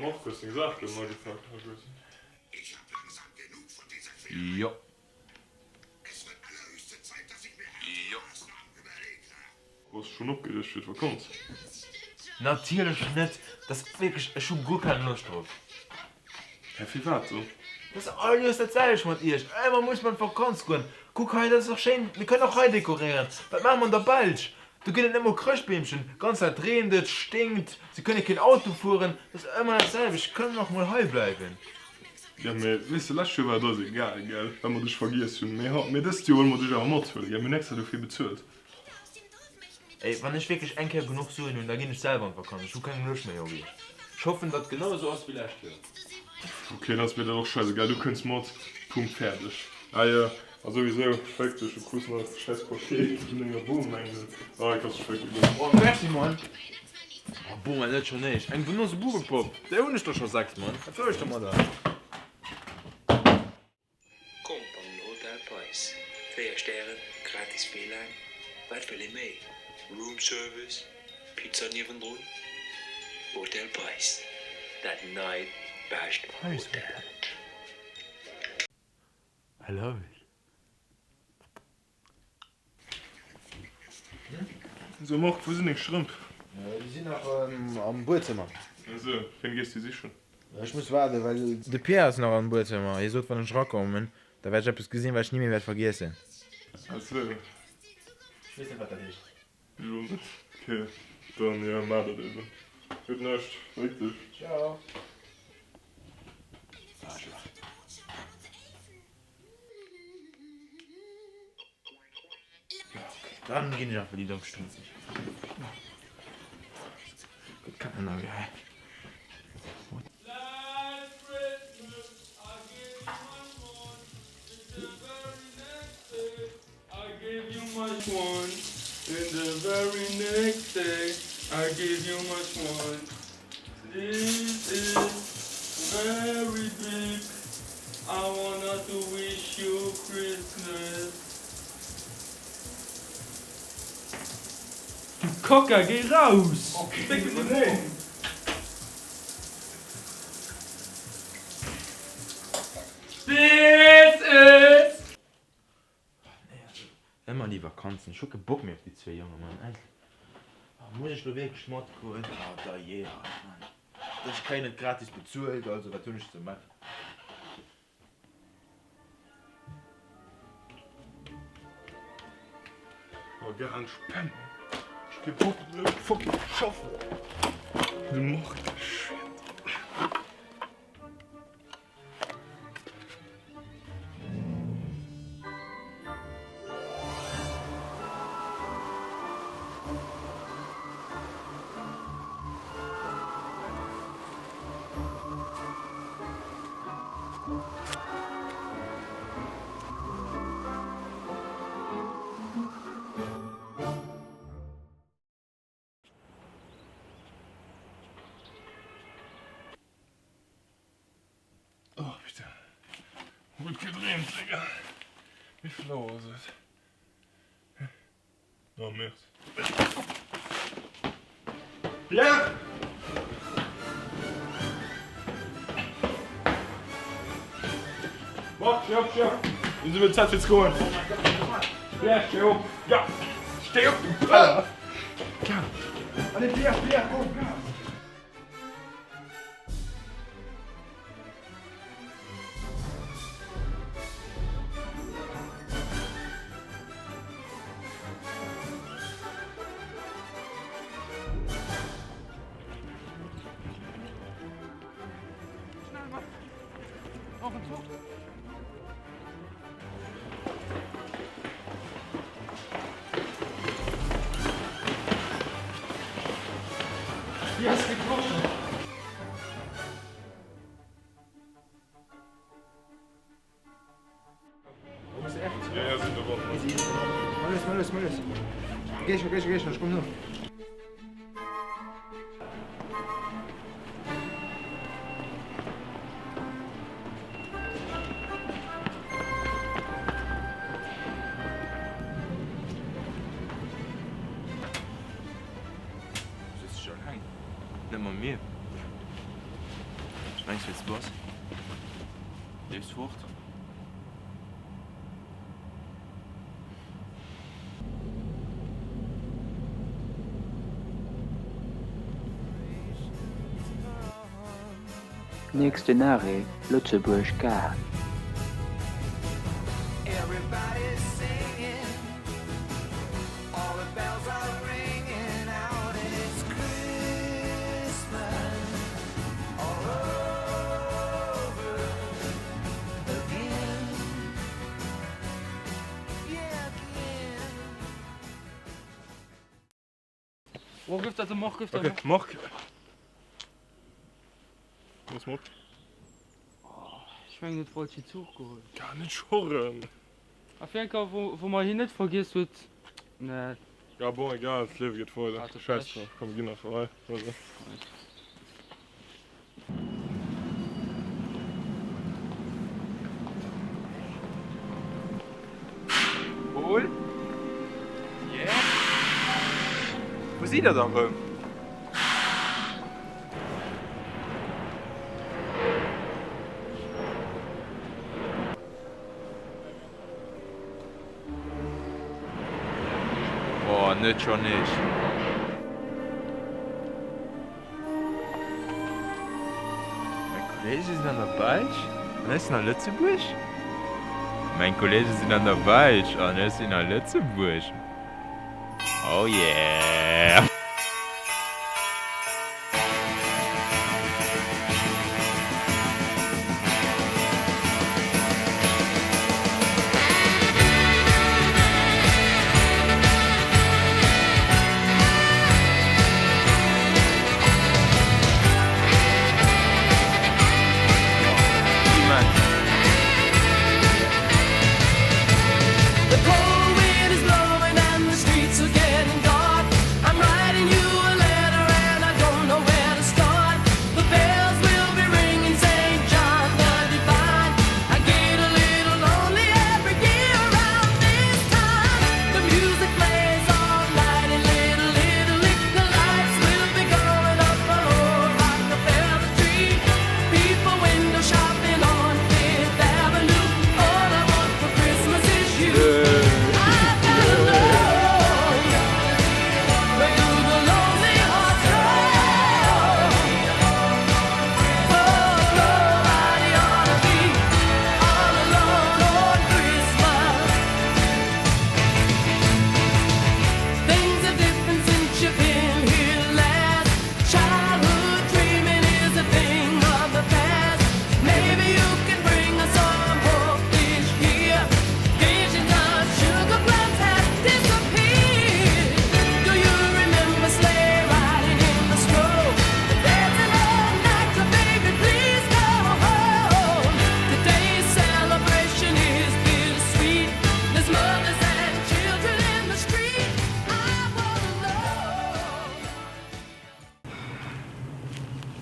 Marc, hues deng Saachen agepakt? Jo. Jo. Bass schonn opgereegt fir d'Vakanz? Natierlech net! Dat ass wierklech, ech hu guer keng Loscht drop. Hä, firwat dann? Dat ass all Joers dat selwecht mat iech, ëmmer muss mer an d'Vakanz goen. Kuck hei, dat ass och schéin, mir kënnen och hei dekoréieren. Wat maache mer an der Belsch? Do ginn et net mol Chrëschtbeemchen, ganz Zäit reent et, sténkt, se kënne keen Auto fueren, dat ass ëmmer dat selwecht, kënne mer och mol hei bleiwen. Jo, mee weess de, lescht Joer war et eis egal, gell, well mer dech vergiess hunn, mee haut, mee dëst Joer wëlle mer dech awer mathuelen, gell, mir hunn extra dofir bezuelt. Ey, wann ech wierklech eng Kéier genuch Suen hunn, da ginn ech selwer an d'Vakanz, ech hu keng Loscht méi op iech. Ech hoffen, datt et genau esou ass wéi lescht Joer. Ok, dann ass mir dat och scheißegal, du kënns mat, Punkt, fäerdeg. Ah jo, a souwisou, féck dech, du krus nach e schäiss Paket vun denger Bom, mengen ech. Ah, kanns dech fécke goen. Oh, merci, Mann. Oh, Bom, dat ass scho néisch. Eng Benose Bubepopp, där hunn ech der scho 6, Mann. Wat soll ech domadder? Kommt an den Hotel Peis, 4 Stären, gratis WLAN, wat wëll ee méi? Room Service, Pizza niewendrun, Hotel Peis, dat neit bescht Hotel. I love it. So Marc, wou sinn deng Strëmp? Déi sinn nach am Buedzëmmer. Esou, ween gees du sichen? Ech muss waarden, well de Pierre ass nach am Buedzëmmer. Hie sot, wann ech erakommen, da wäert ech eppes gesinn, wat ech ni méi wäert vergiessen. Esou. Ech weess net, wat dat heescht. Ech och net. Ok, dann jo, maach dat eben. Gutt Nuecht, féck dech. Ciao. Aarschlach. Dann ginn ech einfach déi domm Strëmp sichen. Gëtt keng Ënnerwee hei. Du Kacka, géi raus! This is. Ëmmer déi Vakanzen, ech hu ke Bock méi op déi zwéi Jongen, Mann, endlech. Muss ech lo wierklech matgoen? Oh dajee, Mann, ech kréien et gratis bezuelt, also wat hunn ech ze maachen? Oh gaang ech pennen. Ech hu kee Bock méi op fucking schaffen. De Marc, shit. Oh putain. Gutt gedreemt, Digga. Wéi vill Auer ass et? Oh merde. Pierre! Marc, steh op, steh op! Mir si Zäit fir ze goen. Pierre, steh op! Ja! Steh op, du Penner! Allez, Pierre, Pierre, go, Gas! Sëtz ech alleng? Net mat mir. Mengs wéi s du bass? Leefs fort? Nächsten Arrêt, Lëtzebuerg Gare. Oh, gëff dat dem Marc, gëff dat dem Marc. Wo ass Marc? Ech mengen, huet falsche Zuch geholl. Gar net schorren. A fir eng Kéier, wou, wou mer hien net vergiess huet, nee. Ja bon, egal, d'Liewe geet weider. Hat e Schäiss Pech. drauf, komm, mir ginn einfach hei. Weider. Paul? Yeah? Wou sidd der da rëm? Oh, net schon nees. Meng Kollege sinn an der Belsch an ech sinn a Lëtzebuerg? Meng Kollege sinn an der Belsch an ech sinn a Lëtzebuerg. Oh yeah!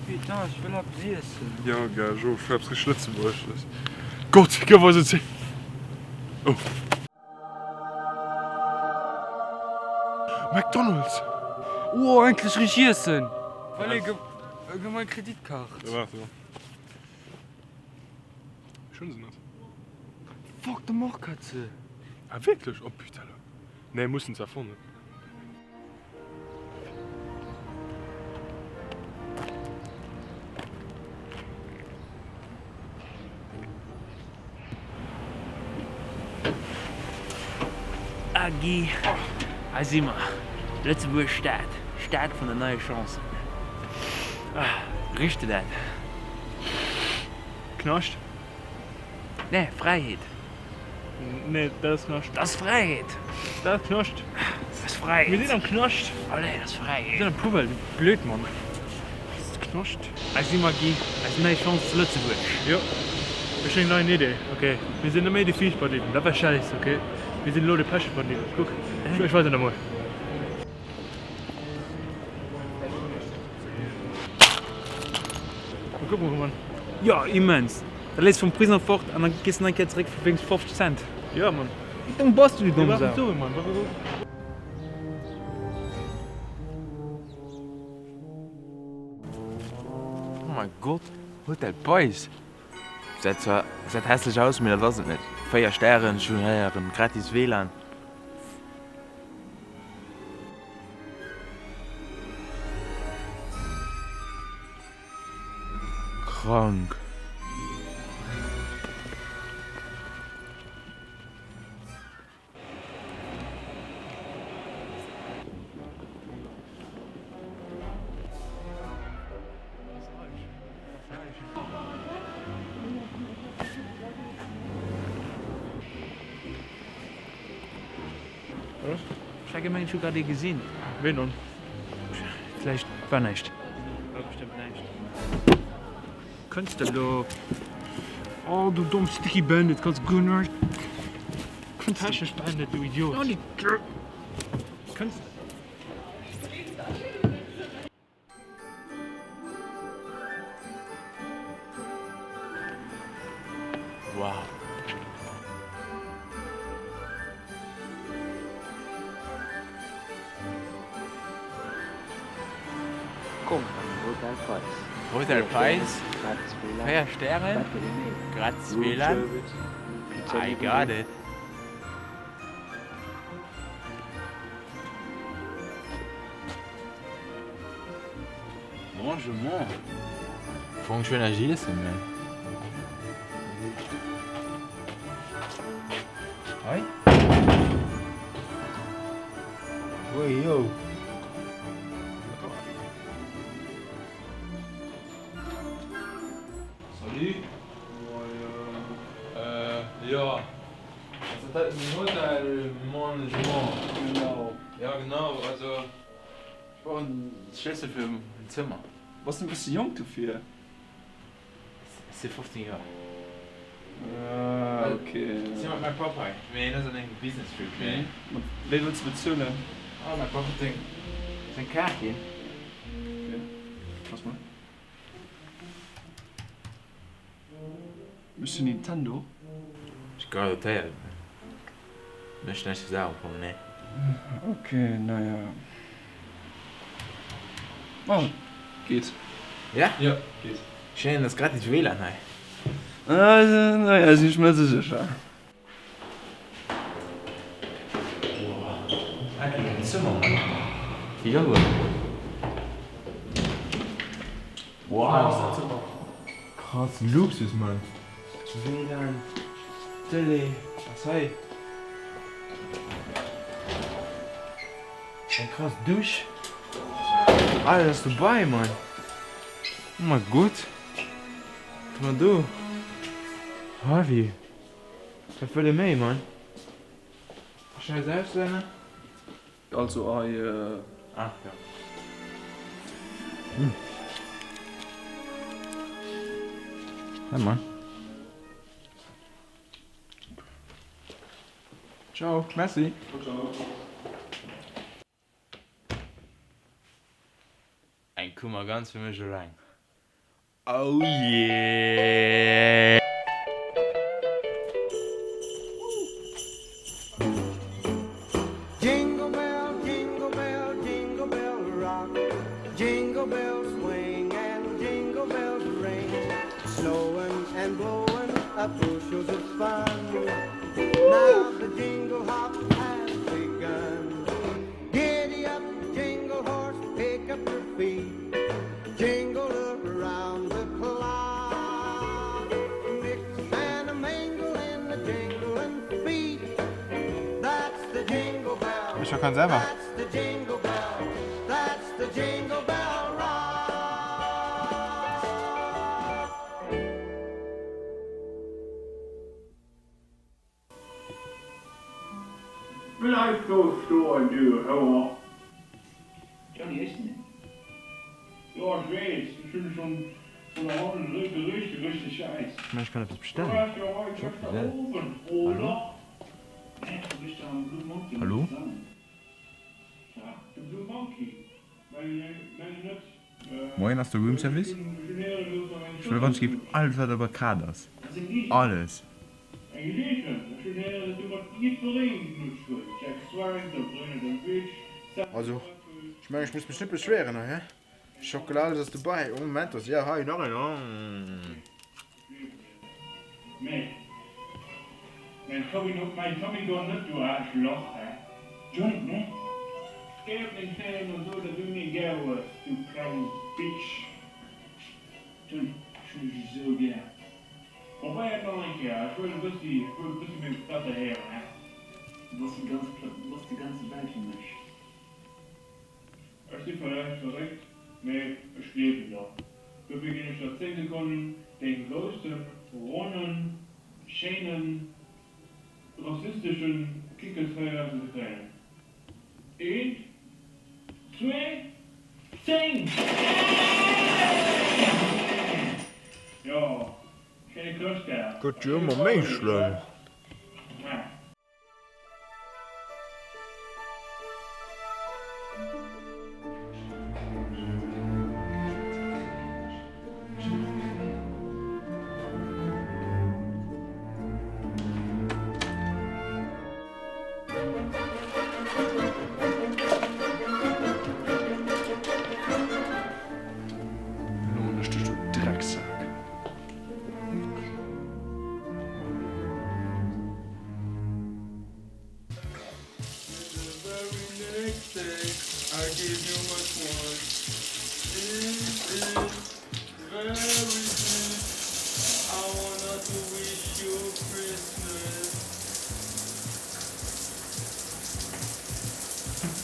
Putain, ech wëll eppes iessen. Jo gell, jo, ech wëll eppes richteg Lëtzebuergesches. Gott, gouf eis et Oh. McDonald's! Oh, endlech richteg iessen! Allez, gëff meng Kreditkaart. Jo, waart, jo. Ech hunn se net. Fuck, de Marc hat se! Ah, wierklech? Oh putain, lo. Nee, mussen se erfannen. Ah Guy, hei si mer, Lëtzebuerg Stad, Stad vun den neie Chancen. Richt de dat? Knascht? Nee, Fräiheet. Nee, dat ass Knascht. Dat ass Fräiheet! Dat ass Knascht. Dat ass Fräiheet. Mir sinn am Knascht. Allez, dat ass Fräiheet. Mir sinn am Poubelle, du blöd Mann. Dat ass Knascht. Hei si mer, Guy, eis nei Chance zu Lëtzebuerg. Jo, ech hunn eng nei Idee, ok. Mir sinn net méi déi fiicht Banditen, dat war schäiss, ok. Mir sinn elo déi pecheg Banditen. Kuck, ech weisen der mol. Kuck mol, Mann. Jo, immens. Da léiss vum Prison fort an da gees de nach eng Kéier zeréck fir wéinst 50 Cent. Jo, Mann. Wéi domm bass du, du domm Sau. Oh mein Gott. Hotel Peis Gesäit zwar gesäit hässlech aus, mee dat ass et net. 4 Stären, ech hunn héieren gratis WLAN. Krank. Ech hat gemengt ech hu grad ee gesinn. Ween dann? Vläicht war näischt. War bestëmmt näischt. Kënns de elo? Oh du domm Sticky Bandit, kanns guer näischt. Technesch Bandit, du Idiot. Kënns de? Wow. Komm an den Hotel Pais. Hotel Pais, 4 Stären, gratis WLAN, I got it. Mangement. Fong schön agiessen, ne? Hei? Oi, yo. Salut. Äh, jo. Also dat den Hotel Mangement. Genau. Ja, genau. Also ech brauch en Schlëssel fir en Zëmmer. Bass de e bësse jonk dofir? Ech si 15 Joer. Ah, ok. Ech si mat mengem Papp hei, mee hien ass an engem Business Trip. Ok. Mat wéi wëlls de bezuelen? Ah, mäi Papp huet seng, seng Kaart ginn. Ok, pass mol. Méchs du Nintendo? Ech garantéieren, mécht näischt fir Saach am Fong, nee. Ok, naja. Oh, geet. Ja? Jo, geet. Schéin, ass gratis WLAN hei. Naja, sinn ech mer net esou sécher. Endlech en Zëmmer Mann. Wéi ass et? Wow! Krass Luxus Mann. WLAN, Tëlee, ass hei. Eng krass Dusch. Alles ass dobei Mann. Oh mein Gott. Wat hu mer do? Heavy. Wat wëll ee méi, Mann? Scheiss Auslänner. Also ei. Ah jo. Hey Mann. Ciao, merci. Ciao ciao. Eng Kummer ganz fir mech eleng. Oh yeah! Jingle bell, jingle bell, jingle bell rock. Jingle bells swing and jingle bells ring. Snowing and blowing up bushels of fun. Now the jingle hop has begun. Giddy up, jingle horse, pick up your feet. Jingle around the clock. Mix and a mingle in the jingling feet. That's the jingle bell. Ech kann selwer. That's the jingle bell. That's the jingle bell rock. Bleif do stoen, du Houer! Johnny, ech sinn et. Jo, ech weess, ech hunn schonn vun der Honn Gerüchte richteg Schäiss. Ech mengen ech kann eppes Du bestellen. waars jo hei Ech hoffen gëschter well. Owend, Hallo? oder? Hä, du bist da am Blue Monkey Hallo? mat zusammen? Ja, de Blue Monkey, meng net. Moien, ass do Room Service? Ech wëll wann ech géif alles wat op der Kaart ass. Alles. Also ech mengen ech muss mech net beschwéieren hei he? Schokolade ass dobäi. Oh Mentos, ja hei nach een. Nee. Mäin Tommy no, mäin Tommy Gun net, du Aarschloch, hä? Johnny, nee. Géi op deng Knéien an so, datt du mir gär hues, du kleng Bitch. Johnny, ech hunn dech esou gär. Probéier et nach eng Kéier, ech wëll e bëssi, ech wëll e bëssi méi besser héieren, hä? Du bass déi ganz Pla, du bass déi ganze Welt fir mech. Ech si vläicht verréckt, mee ech gleewen der. Dofir ginn ech der 10 Sekonnen, deng groussen, ronnen, schéinen, rassisteschen Kickels hei eraus ze kréien. Eent, zwee, 10! Jo, schéine Chrëschtdag! Gëtt jo ëmmer méi schlëmm. Elo hunn ech dech, du Drecksak!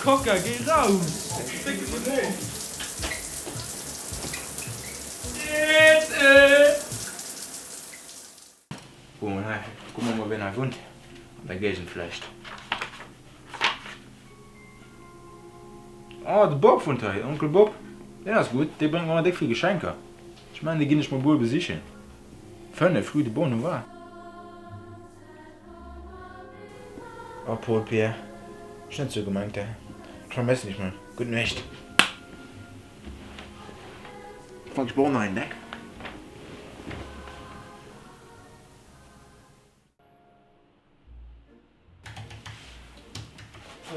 Cocker, géi raus! Kucke mol hei, kucke mer mol wien hei wunnt an der Géigend vläicht. Oh de Bob wunnt hei, Onkel Bob, deen ass gutt, dee bréngt mer ëmmer déck vill Geschenker. Ech mengen dee ginn ech mol buer besichen. 5, rue de Bonnevoie. Oh Paul Pierre, ech net sou gemengt, ech vermëssen dech Mann. Gutt Nuecht. Fuck, ech brauch nach een Deck.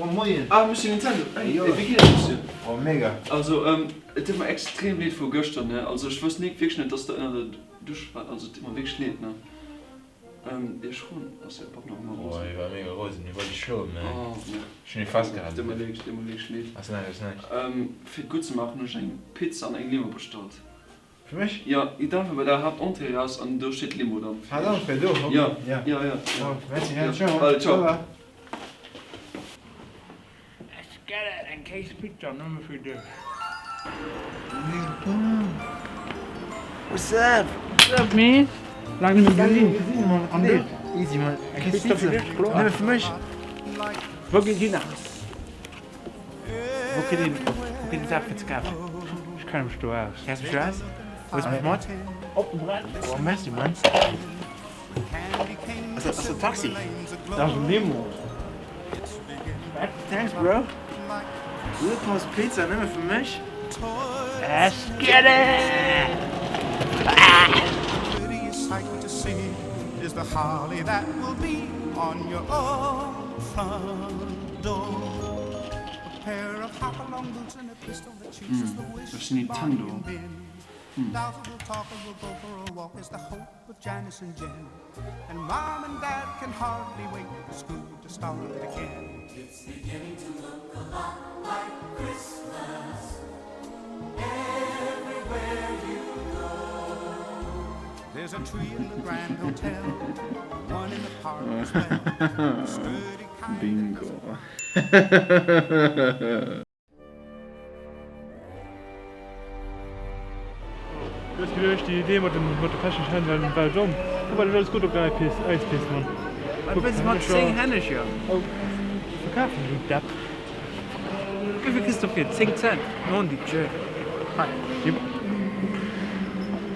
Oh moien! Ah, Monsieur Nintendo! Hey, jo. Wéi geet et, Monsieur? Oh, mega! Also, et deet mer extrem leed vu gëschter, ne? Also, ech wousst nik wierklech net, dass der ënner der Dusch waart. Also, et deet mer wierklech leed, ne? Ier Schron ass jo Papp nach ëmmer rosen. Oh, hie war mega rosen, hie wollt dech schloen, mä ech hunn hie festgehalen. Deet mer wierklech, deet mer wierklech leed. Ass näischt, ass näischt. Fir et gutt ze maachen, hunn ech eng Pizza an eng Limo bestallt. Fir mech? Jo, gitt einfach bei der Haaptentrée raus an do steet d'Limo dann. Haaptentrée, do? Ok. Jo, jo, jo. Oh, merci, ja, ciao. Allez, ciao. Let's get it, eng Kéispizza nëmme fir dech. What's up? What's up man? Lang net méi gesinn. An du? Easy man. Eng Kéispizza fir dech, kloer. Nëmme fir mech? Wou geet hin aus? Wou kritt een, wou kritt een Saache fir ze kafen? Ech kenne mech do aus. Kenns mech do aus? Wou hues mech mat? Op dem Brett. Oh merci man. Ass dat, ass dat Taxi? Dat ass en Limo. Thanks bro. Lupos Pizza nëmme fir mech? Let's get it! Ech sinn Nintendo. With Janice and Jen and mom and dad can hardly wait for school to start again. It's beginning to look a lot like Christmas everywhere you go. There's a tree in the Grand Hotel, one in the park as well. Sturdy kind Bingo. Du hues geduecht déi Idee mat de pecheg Hänn war war domm? Kuck wat ech alles krut op der Äispist, Mann. Wat wëlls de mat 10 Hännecher? Oh, verkafen, du Depp. Wéivill kriss de dofir? 10 Cent? Non di Dieu. Hei,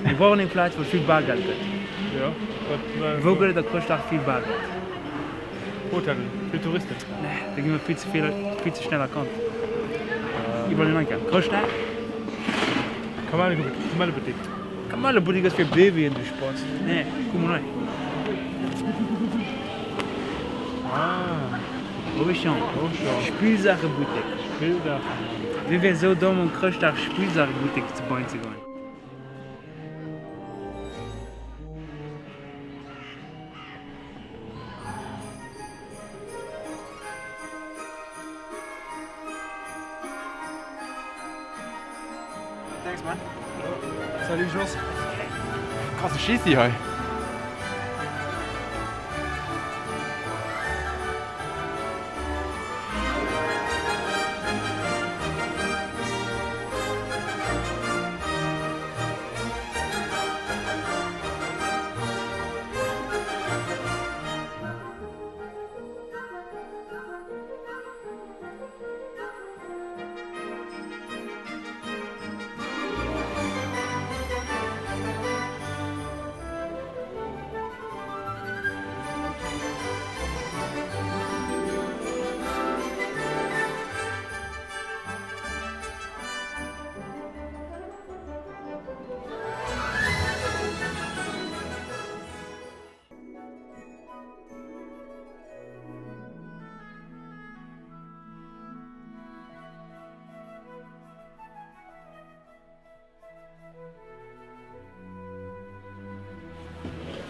mir brauchen eng Plaz wou et vill Bargeld gëtt. Jo, wat? Wou gëtt et a Chrëschtdag vill Bargeld? Hotellen, vill Touristen. Nee, da gi mer vill ze vill, vill ze schnell erkannt. Iwwerall hin enker. Chrëschtdag? Kamellebuttik. Kamellebuttik ass fir Babyen, du Spast. Nee, kuck mol hei. Ah. Auchan. Auchan. Spillsaachebuttek. Spillsaachen. Wie wier esou domm um Chrëschtdag Spillsaachebuttek zu Bein ze goen? Thanks man. Salut Jos. Krasse Schissi hei.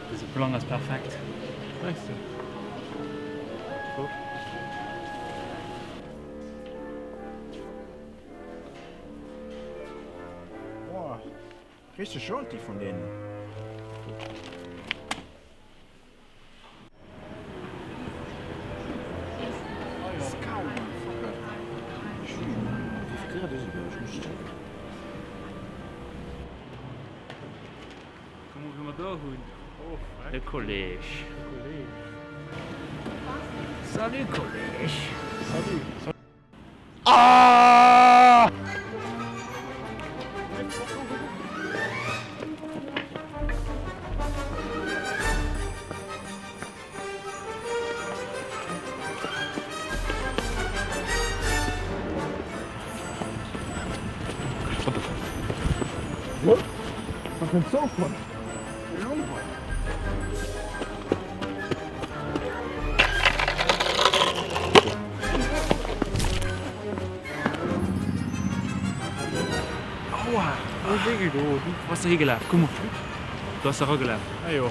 Dëse Plang ass perfekt. Mengs de? Top. Boah, richteg Jolti vun deenen. Kuck mol, wie mer do hunn. De Kolleg. Salut Kolleg. Salut. Aua! Wou ass de higelaf? Kuck mol, do ass de eragelaf. Ah jo.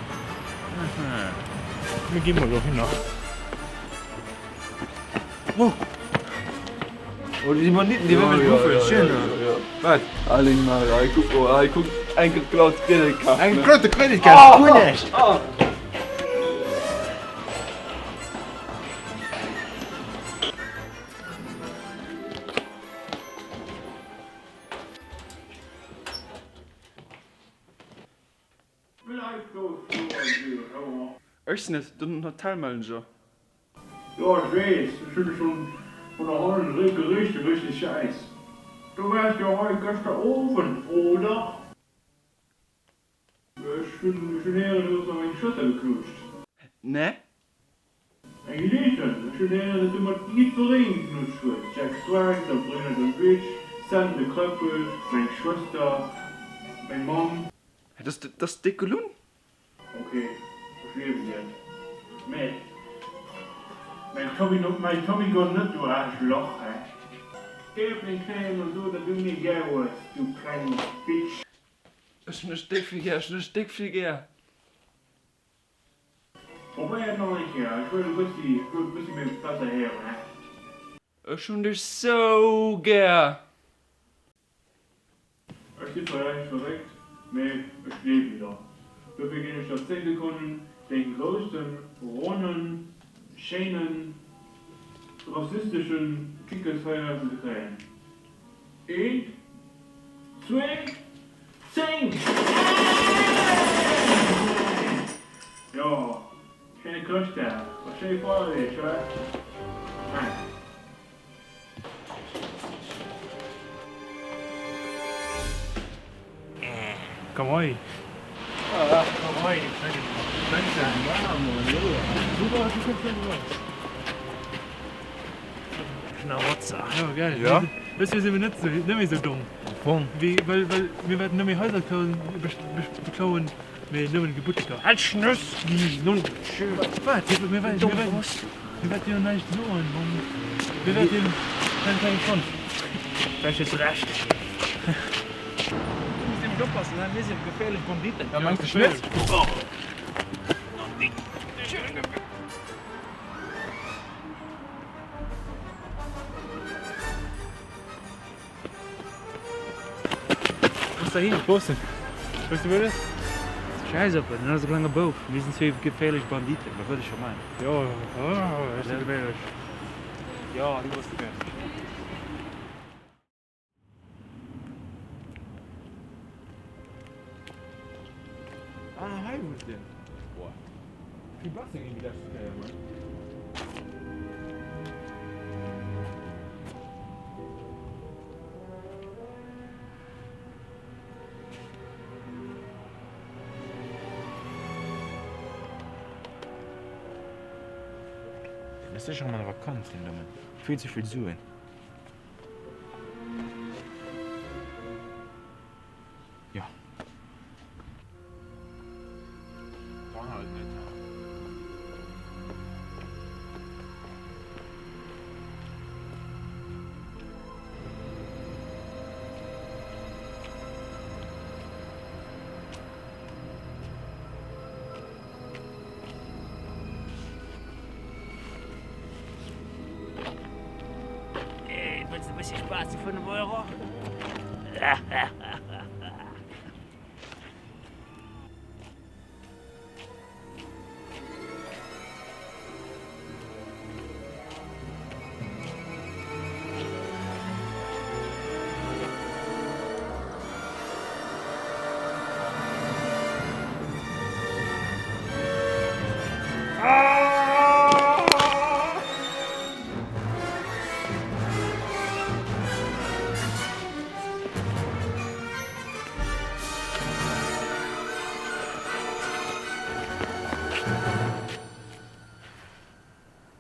Mir gi mol dohinner. Oh, déi Banditen, déi wëllen mech buffen. Schön. Wat? Aleng Maria, hei kuck, oh, hei kuck, eng geklaut Kreditkaart. Eng geklaute Kreditkaart, guer näischt. Bleif do stoen, du Houer! Ech sinn net den Hotelmanager. Jo, ech weess, ech hunn schonn vun der Hallschent gericht, richtig Schäiss. Du waars jo hei gëschter Owend, oder? Ech hunn héieren, du hues mat mengem Schwëster geknutscht. Ne? Eng Geleeën, ech hunn héieren, dass du mat jiddwereen geknutscht hues, Jack Swag, Sabrina the Witch, Sam de Krëppel, meng Schwëster, meng Mamm. Hä, dat ass déck gelunn. Ok, ech gleewen dir, mä mäin Tommy, mäin Tommy Gun net, du Aarschloch, hä? Géi op deng Knéien an so, datt du mir gär hues, du kleng Bitch. Ech hunn dech déck vill gär, ech hunn dech déck vill gär. Probéier et nach eng Kéier, ech wëll e bëssi, ech wëll e bëssi méi besser héieren, hä? Ech hunn dech sou gär. Ech si vläicht verréckt, mee ech gleewen der. Dofir ginn ech der 10 Sekonnen, deng groussen, ronnen, schéinen, rassisteschen Kickels hei eraus ze kréien. Eent, zwee, 10! Jo, schéine Chrëschtdag a schéi Feierdeeg, he? Thanks. Komm hei. Komm hei, du klengen Schmarotzer. Jo, gell. Ja. Dës Joer si mir net esou, net méi esou domm. Fong. Wéi, well, well mir wäerten net méi Haiser klauen, beklauen, mee nëmmen Gebutteker. Halt d'Schnëss! Wat? Mir, mir, mir, mir, mir wäerten jo näischt soen, Mann. Mir wäerten keng klenge Schwanz. Vläicht hues de Recht. Du muss nämlech oppassen, he? Mir si geféierlech Banditen. Ja, mengs de net? Muss da hin. Wou ass en? Weess du wou en ass? Schäiss op en, en ass e klenge Bouf. Mir sinn zwee geféierlech Banditen, wat wëll ech scho maachen? Jo, ech si geféierlech. Jo, du bass geféierlech. Ah, hei wunnt en. Boah, vill besser ginn wéi leschte Kéier, man. Deen ass sécher erëm an der Vakanz, deen Dommen. Vill ze vill Suen. Jo. Dann halt net. Hey, wëlls de e bëssi Spaass zu 5 Euro?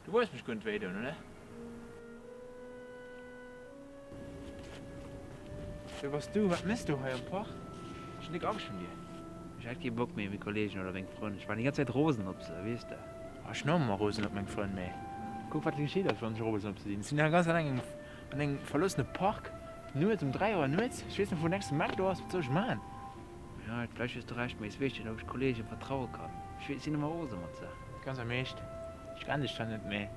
Du wollts mech guer net wéidoen, oder? Wee bass du? Wat méchs du hei am Park? Ech hunn déck Angscht vun dir. Ech hat kee Bock méi op meng Kollegen oder meng Frënn. Ech war déi ganz Zäit rosen op se, weess de. Oh, ech sinn och ëmmer rosen op meng Frënn, mee kuck wat geschitt ass, wann ech rosen op se sinn. Ech sinn ganz eleng an engem verloossene Park, nuets um 3 Auer nuets. Ech weess net, wou den nächste McDo ass. Wat soll ech maachen? Jo, vläicht hues de Recht, mee ech weess net, ob ech Kollege vertraue kann. Ech weess, sinn ëmmer rose mat se. Ganz am Eescht, ech kennen dech zwar net, mee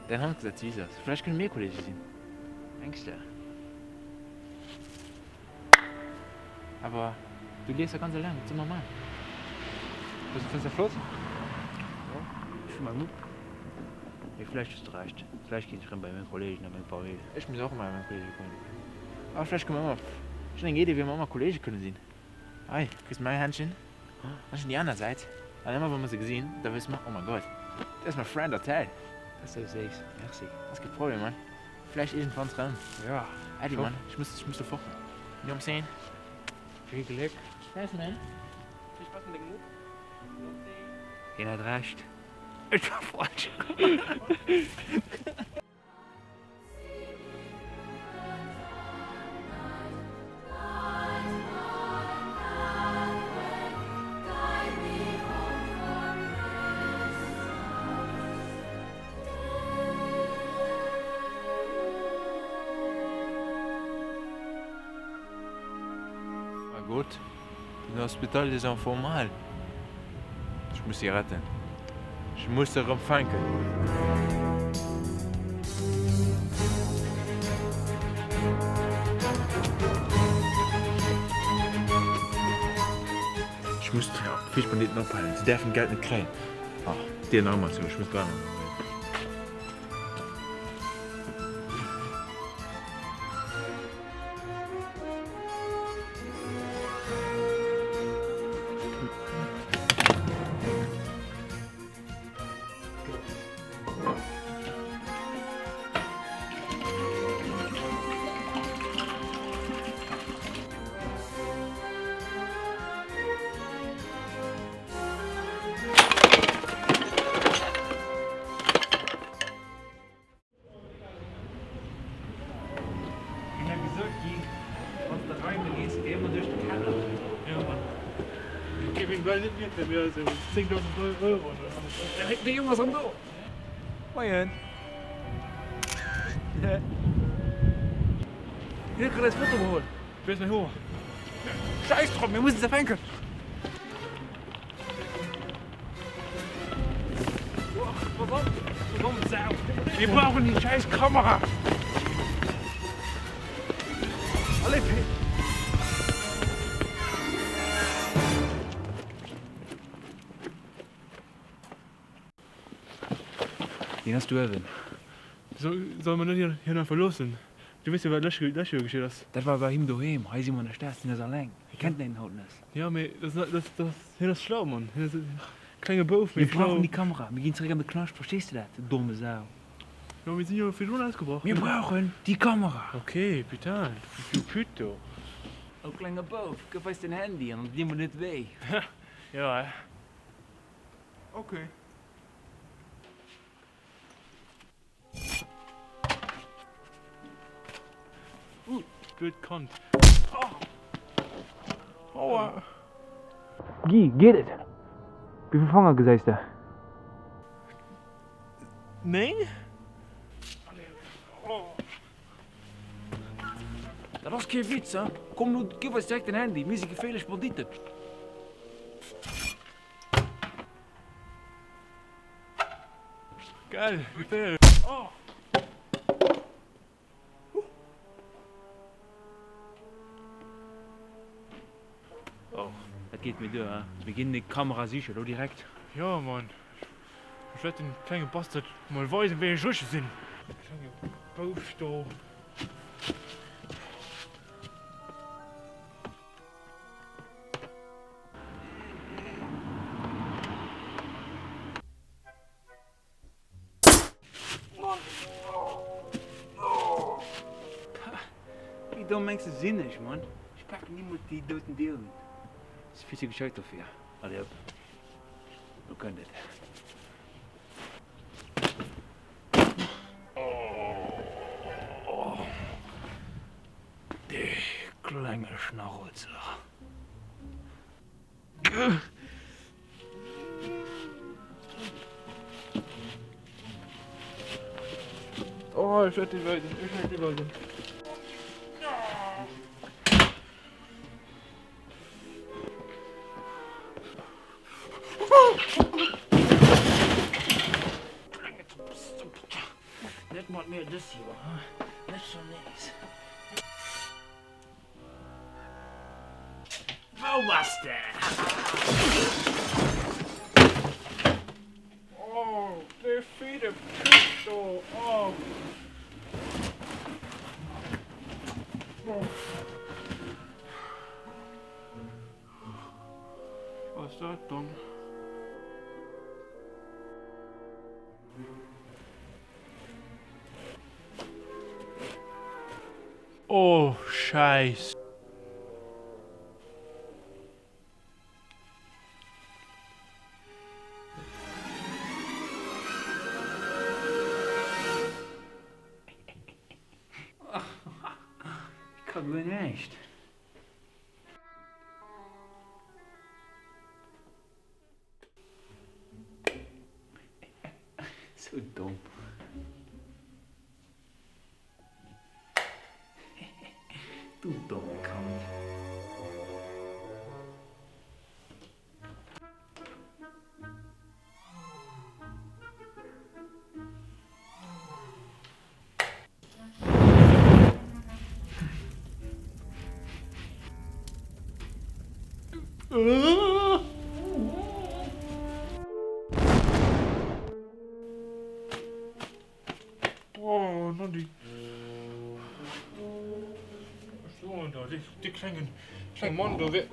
däin Hond gesäit süß aus. Vläicht kënne mir Kollege sinn. Mengs de? Awer du liefs jo ganz eleng, wat soll mer man? Fënns de dat flott? Jo, ech hu mäi Mupp. Mee vläicht hues de Recht, vläicht ginn ech erëm bei meng Kollegen a meng Famill. Ech muss och ëmmer bei meng Kollege kommen. Awer vläicht kënne mer ëmmer, ech hunn eng Idee wéi mer ëmmer Kollege kënne sinn. Hei, kriss mäi Händchen an ech hunn déi aner Säit. An ëmmer wa mer se gesinn, da wësse mer, oh my God, dat ass mäi Friend Hotel. Dat ass sou séiss, merci. Ass kee Problem, Mann. Vläicht iergendwann rëm. Jo, Äddi Mann, ech muss, ech muss do fort. You know what I'm saying? Vill Gléck. Thanks man. Vill Spaass mat dengem Mupp. Hien hat Recht, ech war falsch. Mein Gott, den Hospital des Enfants mal. Ech muss si retten. Ech muss se erëm fänken. Ech muss d'Fischbanditen ophalen. Si däerfen d'Geld net kréien. Ah, Dier nach ëmmer zou, ech muss dran. Hien hat gesot, Guy, wann s de raume gees, géi ëmmer duerch de Keller. Jo, Mann. Géif een bal net mierken, mee also 10.000 Euro, ne? De Jong ass erëm do! Moien! Hien huet grad eis Foto geholl. Wéi ass mäin Hoer? Scheiss drop, mir mussen se fänken! Mir brauchen déi scheiss Kamera! Allez, Pit! Deen ass duerwen. Solle mer net hien einfach loossen? Du weess jo wat lescht Joer geschitt ass. Dat war bei him doheem. Hei si mer an der Stad, hien ass alleng. Hie kennt den haut net. Jo mee hien ass schlau Mann. Hien ass e klenge Bouf mee schlau. Mir brauchen déi Kamera. Mir ginn zeréck an de Knascht. Verstees de dat, du domme Sau? Jo mir sinn jo virdrun ausgebrach. Mir brauchen déi Kamera. Ok, putain, du Pute do. Oh klenge Bouf, gëff eis den Handy an dann di mer net wéi. Jo eh. Ok. Uh, blöd Kand. Oh. Aua. Guy, geet et? Wéi vill Fanger gesäis de? 9? Dat ass kee Witz, hein? Komm lo, giff eis direkt den Handy, mir si geféierlech Banditten. Geil, geféierlech. Oh. Oh, dat geet mir duer, hein? Mir ginn déi Kamera sichen, lo direkt. Jo, Mann. Ech wäert dem klenge Bastard mol weisen, wéi ech richteg sinn. Klenge Bouf do. Wéi domm mengs de sinn ech, Mann? Ech paken nimools déi doten Dier un. Ass vill ze gescheit dofir. Allez op, lo kënnt et. Dee klenge Schnarrozer. Oh, ech wäert déi weisen, ech wäert déi weisen. Net mat mir dës Joer, net schon nees. Wou bass de? Oh, dee fide Typ do, oh. Was dat dann? Oh Scheiss. Ich ka guer näischt. Sou domm. Du dommt Kand. Oh, Nandi. So, da, dee, dee klengen, klenge Mann do, wär.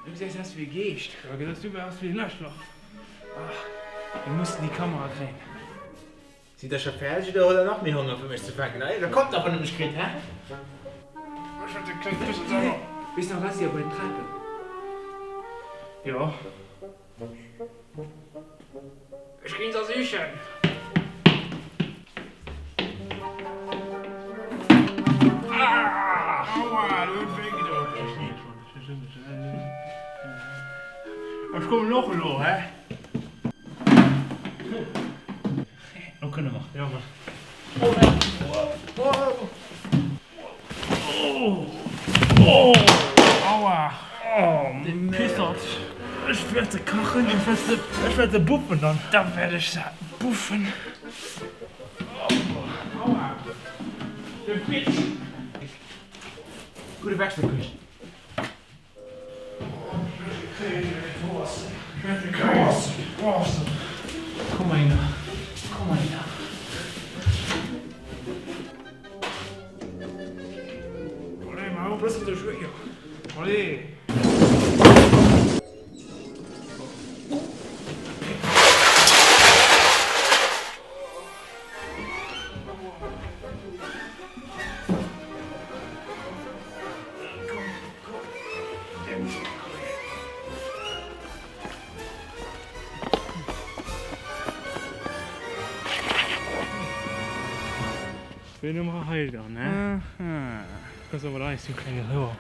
Du gesäis aus wéi e Geescht. Jo, gesäis du aus wéi en Aarschlach. Ach, mir mussen déi Kamera kréien. Sidd der scho fäerdeg oder hutt der nach méi Honger fir mech ze fänken? Allez, da kommt dach, wann der mech kritt, hä? Ech hat e klengt bëssen Honger. Weess nach Rassi op bei d'Trapen? Jo. Ech ginn se sichen. Aua, dat huet wéi gedoen. Ech kommen och elo, hä? Lo kënne mer. Jo, Mann. Aua! Oh, Pissert! Ech wäert se kachen. Ech wäert se, ech wäert se buffen dann. Da wäert ech se buffen. Aua! De Bitch! Gudde Wechselkusch. Wéi Nummer hei dann, ne? Kënns elo mat eis, du klenge Houer.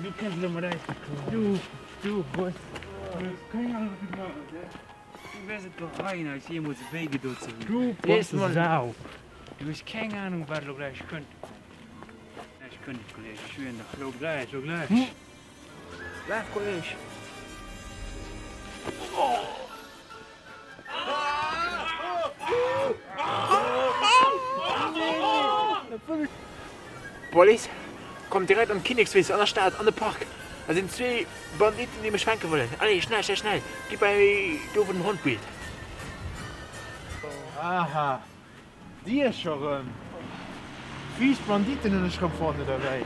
Du kënns elo mat eis, du klenge. Du, du hues keng Ahnung, wat du gemaach hues, ne? Du wäers et bereien, eis jeemools wéi gedo ze hunn. Du bass Sau. Du hues keng Ahnung, wat elo gläich kënnt. Gläich kënnt et, Kolleg, ech schwieren der. Lo gläich, lo gläich. Laf, Kolleg! Police, kommt direkt an d'Kinnekswiss an der Stad an de Park. Da sinn zwee Banditen, déi mech fänke wëllen. Allez, schnell, schnell, schnell, gitt bei do wou den Hond billt. Aha. Dir scho rëm? Fiicht Banditen hunn ech rëm fonnt, oder wéi?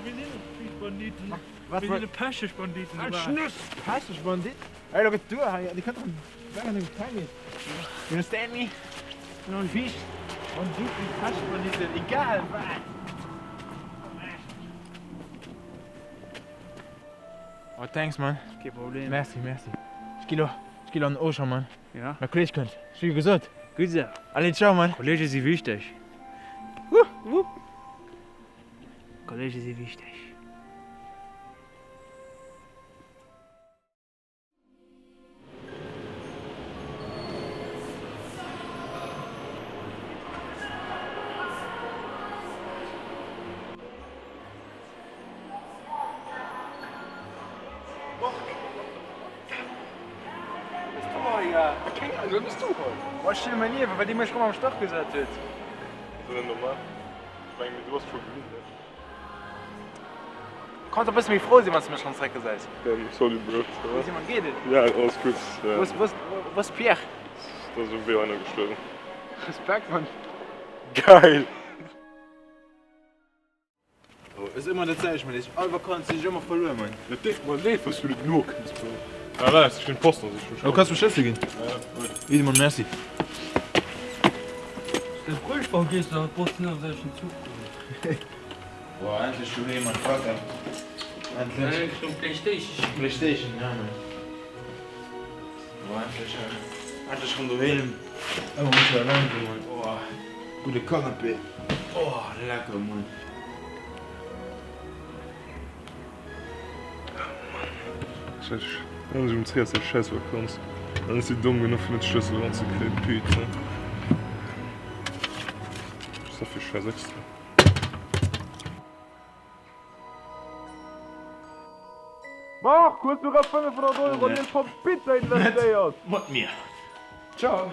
Mir sinn net fiicht Banditen, mir sinn pecheg Banditen. Al Schnuss! Pecheg Bandit? Ey, lo gëtt duer hei, Dir kënnt rëm weg an dem Gefängnis. You understand me? Fiicht Banditen, pecheg Banditen, egal wat! Oh, thanks, man. Kee Problem. Merci, merci. Ech gi lo, ech gi lo an den Auchan, man. Ja. Mäi Kolleg kënnt. Ech hu jo gesot. Gutt esou. Allez, ciao, Mann. Kollege si wichteg. Wupp, wupp. Kollege si wichteg. Ech stinn um mäin Liewen, well dee mech rëm am Stach gesat huet. Ass dat net normal? Ech mengen, mee du bass scho gewinnt, ne? Kanns e bësse méi frou sinn, wann s de mech schonn zeréckgesäis. Sorry, Bro. Wéi Simon, geet et? Ja, alles gutt. Wou ass, wou ass, wou ass Pierre? Da ass um Wee einer gestuerwen. Respekt, Mann. Geil! Ass ëmmer dat selwecht mat iech, all Vakanz sinn ech ëmmer verluer man. Et deet mer leed dass du net nokënns bro. Ah voilà, ech hunn d'Post an sech. Oh kanns mer Schlëssel ginn? Ja huel. Easy man, merci. Däi Brëll vergiess an d'Post net am selwechten Zuch goen. Boah endlech doheem man, fuck ey. Endlech. Richtung Playstation. Playstation, ja man. Boah endlech ey. Endlech rëm doheem. Ëmmer muss ech eleng sinn man. Oh gudde Canapé. Oh lecker man. Ech um Zäert scheiss Vakanz an ech si domm genuch fir net d'Schlëssel eranzekréien, putain. Was ist dat fir scheiss extra? Marc, hues du rem 500 Euro an een Pop Pizza investéiert? Mat mir. Ciao.